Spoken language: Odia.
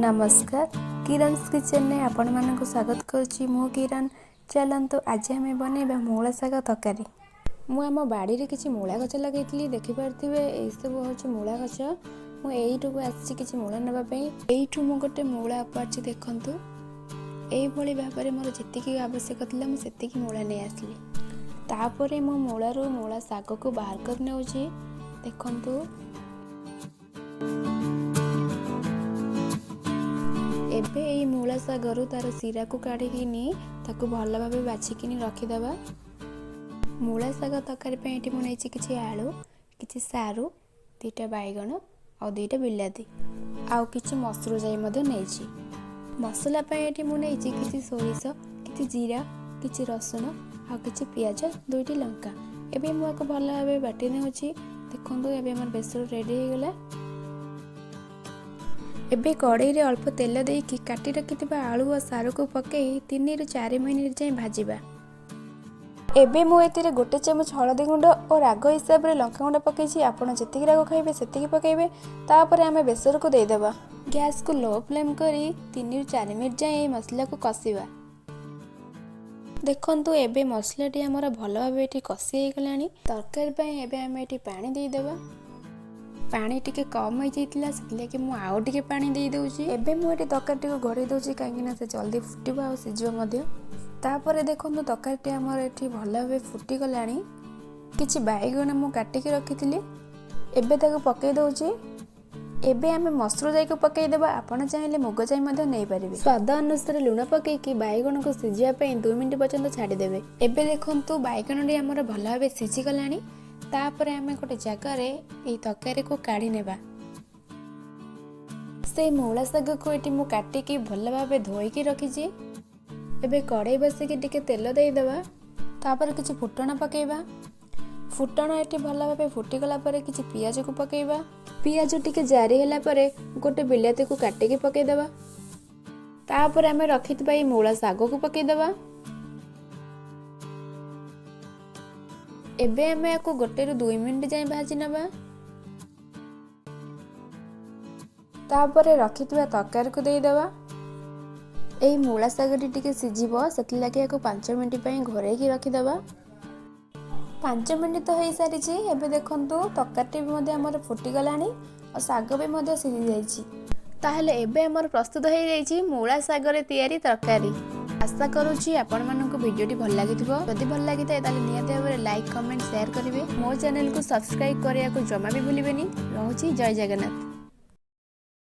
ନମସ୍କାର, କିରନ୍ସ କିଚେନରେ ଆପଣମାନଙ୍କୁ ସ୍ୱାଗତ କରୁଛି। ମୁଁ କିରଣ। ଚାଲନ୍ତୁ, ଆଜି ଆମେ ବନେଇବା ମୂଳା ଶାଗ ତରକାରୀ। ମୁଁ ଆମ ବାଡ଼ିରେ କିଛି ମୂଳା ଗଛ ଲଗେଇଥିଲି। ଦେଖିପାରୁଥିବେ, ଏଇସବୁ ହେଉଛି ମୂଳା ଗଛ। ମୁଁ ଏଇଠୁକୁ ଆସିଛି କିଛି ମୂଳା ନେବା ପାଇଁ। ଏଇଠୁ ମୁଁ ଗୋଟେ ମୂଳା ଉପାଡ଼ିଛି। ଦେଖନ୍ତୁ, ଏଇଭଳି ଭାବରେ ମୋର ଯେତିକି ଆବଶ୍ୟକ ଥିଲା, ମୁଁ ସେତିକି ମୂଳା ନେଇ ଆସିଲି। ତାପରେ ମୁଁ ମୂଳାରୁ ମୂଳା ଶାଗକୁ ବାହାର କରି ନେଉଛି। ଦେଖନ୍ତୁ, ଏବେ ଏଇ ମୂଳା ଶାଗରୁ ତାର ଶିରାକୁ କାଢ଼ିକିନି ତାକୁ ଭଲ ଭାବେ ବାଛିକିନି ରଖିଦେବା। ମୂଳା ଶାଗ ତରକାରୀ ପାଇଁ ଏଠି ମୁଁ ନେଇଛି କିଛି ଆଳୁ, କିଛି ସାରୁ, 2ଟା ବାଇଗଣ ଆଉ 2ଟା ବିଲାତି ଆଉ କିଛି ମସୁର ଯାଇ ମଧ୍ୟ ନେଇଛି। ମସଲା ପାଇଁ ଏଠି ମୁଁ ନେଇଛି କିଛି ସୋରିଷ, କିଛି ଜିରା, କିଛି ରସୁଣ ଆଉ କିଛି ପିଆଜ, 2ଟି ଲଙ୍କା। ଏବେ ମୁଁ ଏହାକୁ ଭଲ ଭାବେ ବାଟି ନେଉଛି। ଦେଖନ୍ତୁ, ଏବେ ଆମର ବେସର ରେଡ଼ି ହେଇଗଲା। ଏବେ କଡ଼େଇରେ ଅଳ୍ପ ତେଲ ଦେଇକି କାଟି ରଖିଥିବା ଆଳୁ ଓ ସାରୁକୁ ପକାଇ 3ରୁ 4 ମିନିଟ୍ ଯାଏଁ ଭାଜିବା। ଏବେ ମୁଁ ଏଥିରେ 1 ଚାମଚ ହଳଦୀ ଗୁଣ୍ଡ ଓ ରାଗ ହିସାବରେ ଲଙ୍କା ଗୁଣ୍ଡ ପକାଇଛି। ଆପଣ ଯେତିକି ରାଗ ଖାଇବେ, ସେତିକି ପକାଇବେ। ତାପରେ ଆମେ ବେସରକୁ ଦେଇଦେବା। ଗ୍ୟାସକୁ ଲୋ ଫ୍ଲେମ୍ କରି 3ରୁ 4 ମିନିଟ୍ ଯାଏଁ ଏହି ମସଲାକୁ କଷିବା। ଦେଖନ୍ତୁ, ଏବେ ମସଲାଟି ଆମର ଭଲ ଭାବେ ଏଠି କଷି ହେଇଗଲାଣି। ତରକାରୀ ପାଇଁ ଏବେ ଆମେ ଏଠି ପାଣି ଦେଇଦେବା। ପାଣି ଟିକେ କମ୍ ହେଇଯାଇଥିଲା, ସେଥିଲାଗି ମୁଁ ଆଉ ଟିକେ ପାଣି ଦେଇଦେଉଛି। ଏବେ ମୁଁ ଏଠି ତରକାରୀଟିକୁ ଘୋଡ଼େଇ ଦେଉଛି, କାହିଁକିନା ସେ ଜଲ୍ଦି ଫୁଟିବ ଆଉ ସିଝିବ ମଧ୍ୟ। ତାପରେ ଦେଖନ୍ତୁ, ତରକାରୀଟି ଆମର ଏଠି ଭଲ ଭାବେ ଫୁଟିଗଲାଣି। କିଛି ବାଇଗଣ ମୁଁ କାଟିକି ରଖିଥିଲି, ଏବେ ତାକୁ ପକାଇ ଦେଉଛି। ଏବେ ଆମେ ମସୁର ଜାଇକୁ ପକାଇଦେବା। ଆପଣ ଚାହିଁଲେ ମୁଗ ଜାଇ ମଧ୍ୟ ନେଇପାରିବେ। ସ୍ୱାଦ ଅନୁସାରେ ଲୁଣ ପକାଇକି ବାଇଗଣକୁ ସିଝିବା ପାଇଁ 2 ମିନିଟ୍ ପର୍ଯ୍ୟନ୍ତ ଛାଡ଼ିଦେବେ। ଏବେ ଦେଖନ୍ତୁ, ବାଇଗଣଟି ଆମର ଭଲ ଭାବେ ସିଝିଗଲାଣି। ତାପରେ ଆମେ ଗୋଟେ ଜାଗାରେ ଏଇ ତରକାରୀକୁ କାଢ଼ି ନେବା। ସେଇ ମୂଳା ଶାଗକୁ ଏଠି ମୁଁ କାଟିକି ଭଲ ଭାବେ ଧୋଇକି ରଖିଛି। ଏବେ କଡ଼େଇ ବସିକି ଟିକେ ତେଲ ଦେଇଦେବା। ତାପରେ କିଛି ଫୁଟଣ ପକାଇବା। ଫୁଟଣ ଏଠି ଭଲ ଭାବେ ଫୁଟିଗଲା ପରେ କିଛି ପିଆଜକୁ ପକାଇବା। ପିଆଜ ଟିକେ ଜାରି ହେଲା ପରେ ଗୋଟେ ବିଲାତିକୁ କାଟିକି ପକାଇଦେବା। ତାପରେ ଆମେ ରଖିଥିବା ଏଇ ମୂଳା ଶାଗକୁ ପକାଇଦେବା। ଏବେ ଆମେ ୟାକୁ 1ରୁ 2 ମିନିଟ୍ ଯାଏଁ ଭାଜି ନେବା। ତାପରେ ରଖିଥିବା ତରକାରୀକୁ ଦେଇଦେବା। ଏଇ ମୂଳା ଶାଗଟି ଟିକେ ସିଝିବ, ସେଥିଲାଗି ୟାକୁ 5 ମିନିଟ୍ ପାଇଁ ଘୋଡ଼େଇକି ରଖିଦେବା। 5 ମିନିଟ୍ ତ ହେଇସାରିଛି। ଏବେ ଦେଖନ୍ତୁ, ତରକାରୀଟି ବି ମଧ୍ୟ ଆମର ଫୁଟିଗଲାଣି ଆଉ ଶାଗ ବି ମଧ୍ୟ ସିଝି ଯାଇଛି। ତାହେଲେ ଏବେ ଆମର ପ୍ରସ୍ତୁତ ହେଇଯାଇଛି ମୂଳା ଶାଗରେ ତିଆରି ତରକାରୀ। ଆଶା କରୁଛି ଆପଣମାନଙ୍କୁ ଭିଡ଼ିଓଟି ଭଲ ଲାଗିଥିବ। ଯଦି ଭଲ ଲାଗିଥାଏ, ତାହେଲେ ନିହାତି ଭାବରେ ଲାଇକ୍, କମେଣ୍ଟ, ସେୟାର କରିବେ। ମୋ ଚ୍ୟାନେଲକୁ ସବସ୍କ୍ରାଇବ୍ କରିବାକୁ ଜମା ବି ଭୁଲିବେନି। ରହୁଛି, ଜୟ ଜଗନ୍ନାଥ।